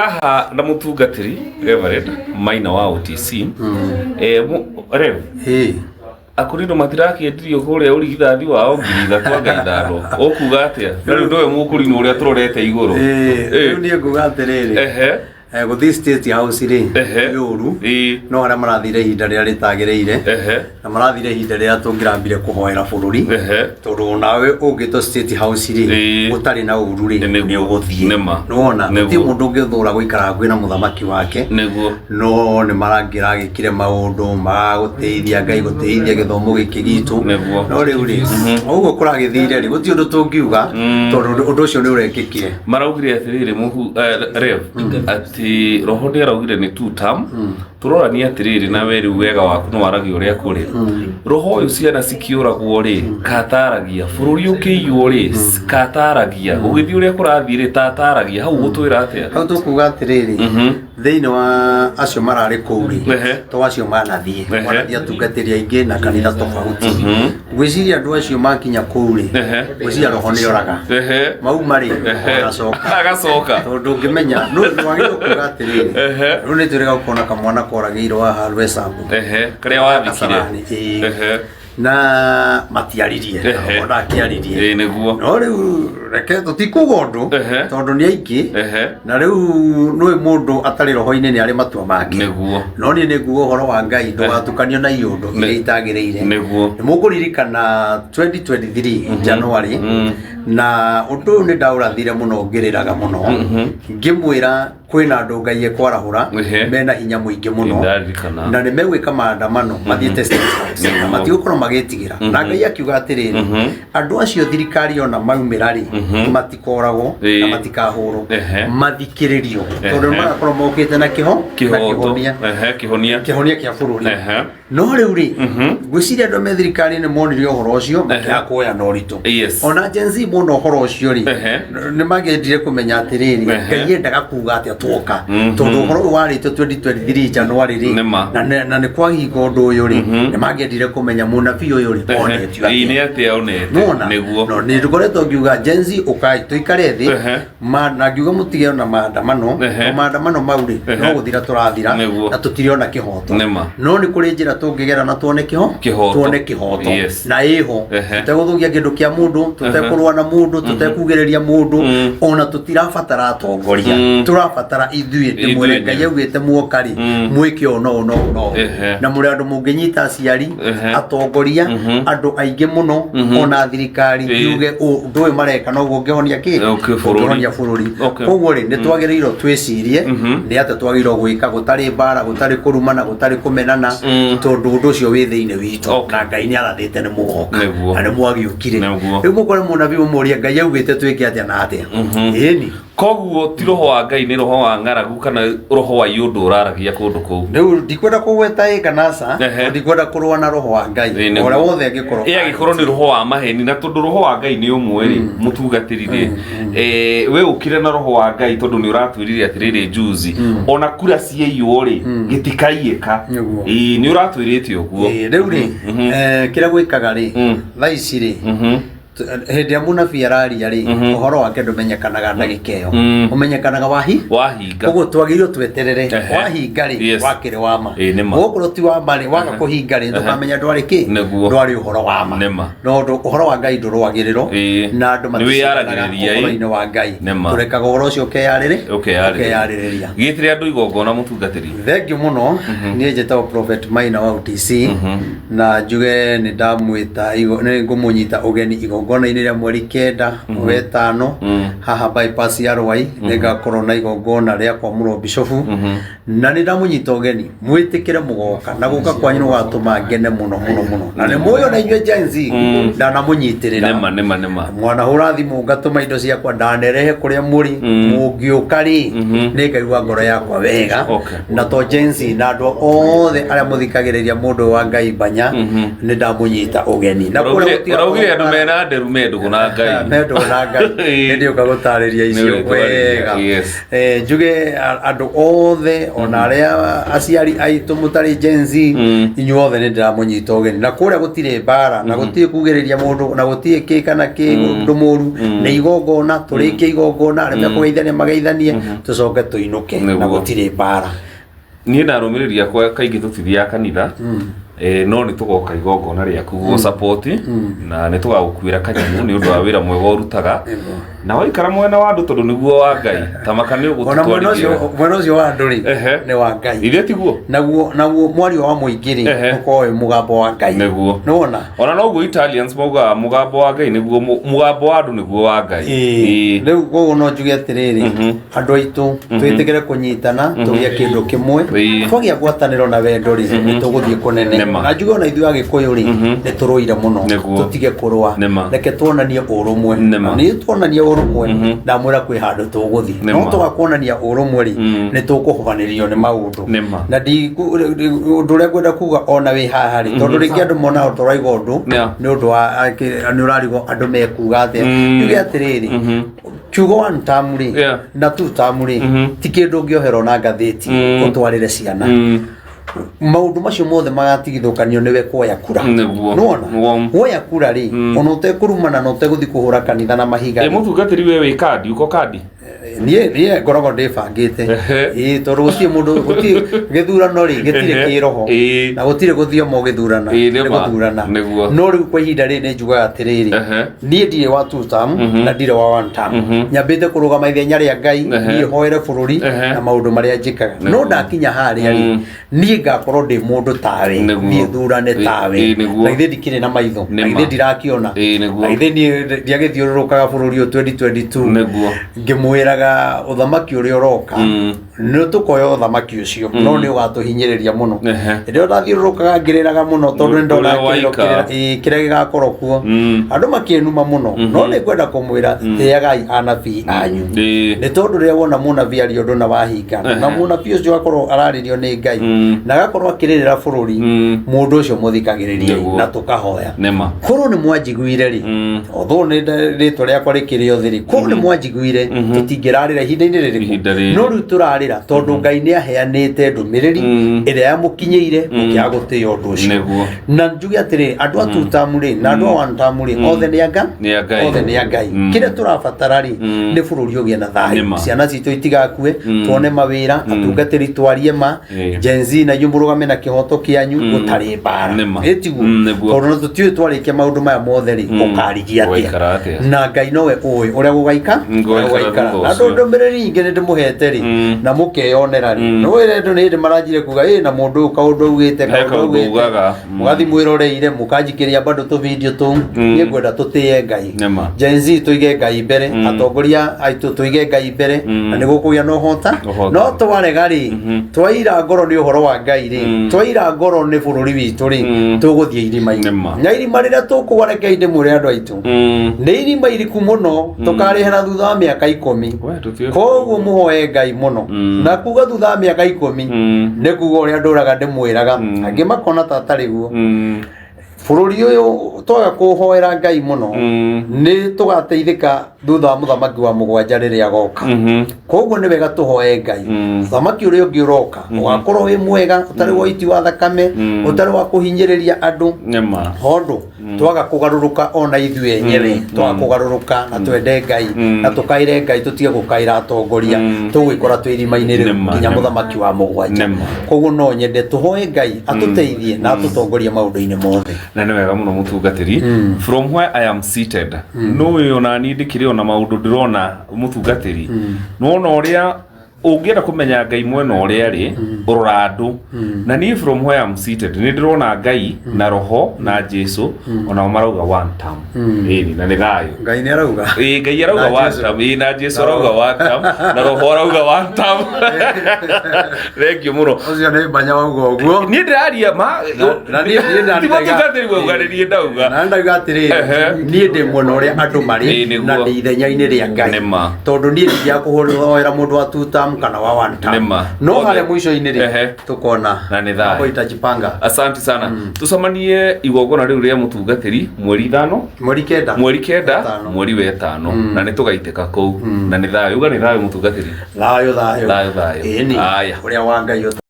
Haha na mũtungatĩri Reverend Maina wa OTC. Rev, akũrinũ matirakĩendirio kũrĩa ũrigithathi wao 3,000 anga 5. Ũkuga atĩa? Na rĩu ndũwe mũkũrinũ ũrĩa tũrorete igũrũ. Rĩu niĩ nguga atĩrĩrĩ, gũthiĩ State House rĩ, nĩ ũru, no harĩa marathire ihinda rĩrĩa rĩtagĩrĩire, na marathire ihinda rĩrĩa tũngĩrambire kũhoera bũrũri, tondũ onawe ũngĩtwo State House rĩ, ũtarĩ na ũru rĩ, nĩ ũgũthiĩ. Nĩwona gũtirĩ mũndũ ũngĩthũra gũikara hakuhĩ na mũthamaki wake. No nĩ marangĩragĩkire maũndũ magũteithia Ngai gũteithia gĩthomo gĩkĩ gitũ. No rĩu rĩ, ũguo kũragĩthire rĩ, gũtirĩ ũndũ tũngiuga, tondũ ũndũ ũcio nĩ ũrekĩkire. Maraugire atĩrĩrĩ mũhu, Rev, atĩ roho nĩ araugire nĩ two term. Tũroranie atĩrĩrĩ, nawe rĩu wega waku nĩ waragia ũrĩa kũrĩ. Roho ũyũ ciana cikĩũragwo rĩ, kataragia bũrũri ũkĩiywo rĩ, kataragia gũgĩthiĩ ũrĩa kũrathiĩ rĩ, tataragia hau gũtwĩra atĩa? Hau tũkuga atĩrĩrĩ, thĩinĩ wa acio mararĩ kũu rĩ, to acio manathiĩ, manathiĩ atungatĩri aingĩ na kanitha tofauti. Ngwĩciria andũ acio makinya kũu rĩ, ngwĩciria roho nĩ oraga. Mauma rĩ, agacoka. Agacoka. Tondũ ũngĩmenya, no wagĩrĩirwo kuga atĩrĩrĩ, rĩu nĩ twĩrĩga gũkona kamwana koragĩirwo haha Rwesambu. Karĩa wathikire. Kasarani, ĩĩ. Na matiaririe, ona akĩaririe. Ĩĩ nĩguo. No rĩu reke tũtikuga ũndũ, tondũ nĩ aingĩ, na rĩu nũĩ mũndũ atarĩ roho-inĩ nĩ arĩ matua make. No niĩ nĩ nguga ũhoro wa Ngai ndũgatukanio na iũndũ iria itagĩrĩire. Nĩ mũkũririkana 2023 January, na ũndũ ũyũ nĩ ndaũrathire mũno ngĩrĩraga mũno, ngĩmwĩra kwĩna andũ Ngai ekwarahũra mena hinya mũingĩ mũno, na nĩ megwĩka maandamano mathiĩte State House, na matigũkorwo magĩtigĩra. Na Ngai akiuga atĩrĩrĩ, andũ acio thirikari ona maumĩra rĩ, matikoragwo na matikahũrwo, mathikĩrĩrio, tondũ nĩ magakorwo mokĩte na kĩhonia, kĩhonia kĩa bũrũri. No rĩu rĩ, ngwĩciria andũ me thirikari nĩ monire ũhoro ũcio makĩaga kuoya na ũritũ. Ona Gen Z mona ũhoro ũcio rĩ, nĩ magĩendire kũmenya atĩrĩrĩ, Ngai endaga kuga atĩa tuoka, tondũ ũhoro ũyũ warĩtwo 2023 January rĩ, na nĩ kwahinga ũndũ ũyũ rĩ, nĩ mangĩendire kũmenya mũnabii ũyũ rĩ, onetio atĩa. Nĩ atĩa onete. Nĩwona? No nĩ ngoretwo ngiuga Gen Z ũkai tũikare thĩ, na ngiuga mũtige ona maandamano, to maandamano mau rĩ, no gũthira tũrathira, na tũtirĩ ona kĩhoto. No nĩ kũrĩ njĩra tũngĩgera na tuone tuone kĩhoto. Na ĩho, tũtegũthũkia kĩndũ kĩa mũndũ, tũtekũrũa na mũndũ, tũtekugĩrĩria mũndũ, ona tũtirabatara atongoria, tũrabatara ithuĩ. Ndĩmwĩre Ngai augĩte muoka rĩ, mwĩke ũũ na ũũ na ũũ na ũũ. Na mũrĩ andũ mũngĩnyita aciari, atongoria, andũ aingĩ mũno, ona thirikari, yuge ũndũ ũyũ mareka noguo ũngĩhonia kĩ? Ũngĩhonia bũrũri. Koguo rĩ, nĩ twagĩrĩirwo twĩcirie nĩ atĩa twagĩrĩirwo gwĩka, gũtarĩ mbara, gũtarĩ kũrumana, gũtarĩ kũmenana, tondũ ũndũ ũcio wĩ thĩinĩ witũ, na Ngai nĩ arathĩte nĩ mũgoka, na nĩ mwagĩũkire. Rĩu mũkore mũnabii mũmũrie Ngai augĩte twĩke atĩa na atĩa. Ĩni. Koguo ti roho wa Ngai, nĩ roho wa ng'aragu kana roho wa iũndũ ũraragia kũndũ kũu. Rĩu ndikwenda kũgweta ĩ kana ca, ndikwenda kũrũa na roho wa Ngai, ũrĩa wothe angĩkorwo ĩ angĩkorwo nĩ roho wa maheni, na tondũ roho wa Ngai nĩ ũmwe rĩ, mũtungatĩri rĩ, we ũkire na roho wa Ngai, tondũ nĩ ũratwĩrire atĩrĩrĩ juzi, ona kura ciaiywo rĩ, gĩtikaiyĩka. Ĩĩ nĩ ũratwĩrĩte ũguo. Rĩu rĩ, kĩrĩa gwĩkaga rĩ, thaa ici rĩ, hĩndĩ ĩrĩa mũnabii araria rĩ, ũhoro wake ndũmenyekanaga ndagĩka ĩyo, ũmenyekanaga wahi wahinga. Koguo twagĩrĩirwo tweterere wahinga rĩ, wakĩrĩ wa ma. Gũkorwo ti wa ma rĩ, waga kũhinga rĩ, ndũkamenya ndwarĩ kĩ, ndwarĩ ũhoro wa ma. No ũhoro wa Ngai ndũrũagĩrĩrwo, na andũ maticindanaga ũhoro-inĩ wa Ngai, tũrekaga ũhoro ũcio ũkeyarĩrĩria. Gĩtĩre andũ igongona mũtungatĩri. Thengiũ mũno. Niĩ njĩtagwo Prophet Maina wa UTC, na njuge nĩ ndamwĩta, nĩ ngũmũnyita ũgeni igongona-inĩ rĩa mweri 9 wetano haha bypass ya Rwai. Nĩ ngakorwo na igongona rĩa kwamũrwo bishofu, na nĩ ndamũnyita ũgeni mwĩtĩkĩre mũgoka, na gũka kwanyu nĩ gũgatũma ngene mũno mũno mũno, na nĩ mũĩ ona inyuĩ Gen Z ndanamũnyitĩrĩra. Nĩma nĩma nĩma. Mwanahũra thimũ ngatũma indo ciakwa ndanerehe kũrĩa mũrĩ, mũngĩũka rĩ, nĩ ngaigua ngoro yakwa wega. Na to Gen Z, na andũ othe arĩa mũthikagĩrĩria mũndũ wa Ngai Mbanya, nĩ ndamũnyita ũgeni na kũrĩa Ũraugire andũ mena nderu. atheru me ndũgũ na Ngai. Me ndũgũ na Ngai. Ĩĩ. Nĩ ndĩũka gũtarĩria icio Nĩũrĩtwarĩria, wega. yes. Njuge andũ othe ona arĩa aciari aitũ mũtarĩ Gen Z, inyuothe nĩ ndĩramũnyita ũgeni, na kũrĩa gũtirĩ mbara na gũtirĩ kugĩrĩria mũndũ na gũtirĩ kĩ kana kĩ ũndũ mũru, nĩ igongona, tũrĩkie igongona, arĩa mekũgeithania mageithanie, tũcoke tũinũke, na gũtirĩ mbara. Niĩ na arũmĩrĩri akwa kaingĩ tũtithiaga kanitha, no nĩ tũgoka igongona rĩaku gũ support, na nĩ tũgagũkuĩra kanyamũ nĩ ũndũ wa wĩra mwega ũrutaga, na waikara mwena wa andũ tondũ nĩguo wa Ngai tamaka nĩ Ona mwena ũcio ũgũtũtwarithia. Mwena ũcio wa andũ rĩ, nĩ wa Ngai. Ithe tiguo? Naguo mwario wa mũingĩ rĩ, ũkorwo wĩ mũgambo wa Ngai. Nĩguo. Nĩwona? Ona noguo Italians maugaga mũgambo wa Ngai nĩguo mũgambo wa andũ nĩguo wa Ngai. Ĩĩ. Rĩu koguo no njuge atĩrĩrĩ, andũ aitũ, twĩtĩkĩre kũnyitana, tũgĩe kĩndũ kĩmwe. Twagĩa ngwatanĩro na wendo rĩ, nĩ tũgũthiĩ kũnene. Na njuge ona ithuĩ Agĩkũyũ rĩ, nĩ tũrũire mũno. Tũtige kũrũa. Reke tuonanie ũrũmwe. Na nĩ tuonania ũrũmwe, ndamwĩra kwĩ handũ tũgũthiĩ. No twaga kuonania ũrũmwe rĩ, nĩ tũkũhobanĩrio nĩ maũndũ. Na ũndũ ũrĩa ngwenda kuga ona wĩ haha rĩ, tondũ rĩngĩ andũ monaga tũraiga ũndũ nĩ ũndũ wa nĩ ũrarigwo andũ mekuga atĩa. Njuge atĩrĩrĩ, kiugo one term rĩ, na two term rĩ, ti kĩndũ ũngĩoherwo na ngathĩti ũtwarĩre ciana. Maũndũ macio mothe magatigithũkanio nĩwe kuoya kura. Nĩwona? Woya kura rĩ, ona ũtekũrumana na ũtegũthiĩ kũhũra kanitha na mahiga rĩ. Mũtungatĩri, we wĩ kandi, uko kandi? Niĩ ngoragwo ndĩbangĩte. Ĩĩ, tondũ gũtirĩ mũndũ, gũtirĩ gĩthurano rĩ, gĩtirĩ kĩroho na gũtirĩ gũthioma ũgĩthurana, nĩ gũthurana. No rĩu kwa ihinda rĩrĩ nĩ njugaga atĩrĩrĩ, niĩ ndirĩ wa two term na ndirĩ wa one term. Nyambĩte kũrũgama ithenya rĩa Ngai, niĩ hoere bũrũri na maũndũ marĩa njĩkaga. No ndakinya harĩa rĩ, niĩ ngakorwo ndĩ mũndũ tawe, niĩ thurane tawe. Na githĩ ndikĩrĩ na maitho? Na githĩ ndirakĩona? Na githĩ niĩ ndiagĩthiũrũrũkaga bũrũri ũyũ 2022 ngĩmwĩraga ũthamaki ũrĩa ũroka, nĩ tũkoya ũthamaki ũcio, no nĩ ũgatũhinyĩrĩria mũno. Hĩndĩ ĩyo ndathiũrũrũkaga ngĩrĩraga mũno tondũ nĩ ndona Ũrĩa kĩrĩro waika. kĩrĩa gĩgakorwo kuo, andũ makĩnuma mũno. No nĩ ngwenda kũmwĩra, tĩagai anabii anyu, nĩ tondũ rĩrĩa wona mũnabii aria ũndũ na wahinga, na mũnabii ũcio akorwo ararĩrio nĩ Ngai na agakorwo akĩrĩrĩra bũrũri, mũndũ ũcio mũthikagĩrĩrie na tũkahoya. Korwo nĩ mwanjiguire rĩ, although nĩ rĩtwa rĩakwa rĩkĩrĩ othe rĩ, korwo nĩ mwanjiguire, tũtingĩrarĩra ihinda-inĩ rĩrĩkũ? Ihinda rĩrĩ. No rĩu tũrarĩra tondũ Ngai nĩ aheanĩte ndũmĩrĩri ĩrĩa yamũkinyĩire, mũkĩaga gũtĩĩa ũndũ ũcio. Na njuge atĩrĩ, andũ a two term rĩ, na andũ a one term rĩ, othe nĩ anga Nĩ a Ngai. Othe nĩ a Ngai. Kĩrĩa tũrabatara rĩ, nĩ bũrũri ũgĩe na thayũ, ciana citũ itigakue, tuone mawĩra, atungatĩri twarie ma, Gen Z na inyuĩ mũrũgame na kĩhoto kĩanyu gũtarĩ mbara. Ĩ tiguo? Nĩguo. Tondũ na tũtiũĩ twarĩkia maũndũ maya mothe rĩ, ũkarigia atĩa? Gũgaikara atĩa? Na Ngai nowe ũĩ ũrĩa gũgaika Gũgaikara ũrĩa gũgaikara. thutha Na ũcio. ndũmĩrĩri nyingĩ nĩ ndĩmũhete rĩ, na mũkeyonera rĩ, nĩwĩre andũ nĩ hĩndĩ maranjire kuga ĩ na mũndũ ũyũ kaũndũ augĩte, He kaũndũ kaũndũ augĩte. ugaga. Mũgathiĩ mwĩroreire, mũkanjikĩria bado tũvideo tũu. Niĩ ngwenda tũtĩe Ngai. Gen Z tũige Ngai mbere, atongoria aitũ tũige Ngai mbere, na nĩ gũkũgĩa na ũhota. Ũhota. No twarega rĩ, twaira ngoro nĩ ũhoro wa Ngai rĩ, twaira ngoro nĩ bũrũri witũ rĩ, tũgũthiĩ irima-inĩ. Na irima rĩrĩa tũkũgwa, rekei ndĩmwĩre andũ aitũ, nĩ irima iriku mũno, tũkarĩhĩra thutha wa mĩaka 10. We, tũtiũĩ. Koguo mũhoe Ngai mũno. Na kuga thutha wa mĩaka 10 nĩ kuga ũrĩa ndũraga ndĩmwĩraga, angĩ makona ta atarĩ guo. Bũrũri ũyũ twaga kũhoera Ngai mũno, nĩ tũgateithĩka thutha wa mũthamaki wa mũgwanja rĩrĩa agoka. Koguo nĩ wega tũhoe Ngai, mũthamaki ũrĩa ũngĩ ũroka ũgakorwo wĩ mwega, ũtarĩ wa ũiti wa thakame, ũtarĩ wa kũhinyĩrĩria andũ, tondũ twaga kũgarũrũka ona ithuĩ enyewe, twaga kũgarũrũka na twende Ngai na tũkaĩre Ngai, tũtige gũkaĩra atongoria, tũgwĩkora twĩ irima-inĩ rĩu nginya mũthamaki wa mũgwanja. Koguo no nyende tũhoe Ngai atũteithie na atũtongorie maũndũ-inĩ mothe. Na nĩ wega mũno, mũtungatĩri. From where I am seated, nũĩ ona niĩ ndĩkĩrĩ ona maũndũ ndĩrona, mũtungatĩri, nĩwona ũrĩa ũngĩenda kũmenya Ngai mwena ũrĩa rĩ ũrora andũ. Na niĩ from where I'm seated nĩ ndĩrona Ngai na roho na Jesu onao marauga one term. Ĩni, na nĩ thayũ. Ngai nĩ arauga. Ĩĩ, Ngai arauga Na one Jesu. term. Ĩĩ, na Jesu arauga one term, na roho arauga one term. Thengiũ mũno. Ũcio nĩ mbanya wauga ũguo. Niĩ ndĩraria ma. Na niĩ Ti mũtungatĩri wauga, nĩ niĩ ndauga. Na ndauga atĩrĩrĩ, niĩ ndĩ mwena ũrĩa andũ marĩ Ĩĩ, nĩguo. na ndĩ ithenya-inĩ rĩa Ngai, Nĩma. tondũ niĩ ndingĩaga kũhoera mũndũ wa two term. term kana wa one term. Nĩma. No Othe. harĩa mũico-inĩ rĩ Ehe. tukona Na nĩ thayũ. Mambo itajipanga. Asante sana. Tucemanie igongona rĩu rĩa mũtungatĩri mweri 5, Mweri 9. Mweri 9. Wetano. Mweri wa 5, na nĩ tũgaitĩka kũu na nĩ thayũ. Uga nĩ thayũ, mũtungatĩri. Thayũ, thayũ. Thayũ, thayũ. Ĩni. Aya. Ũrĩa wa Ngai.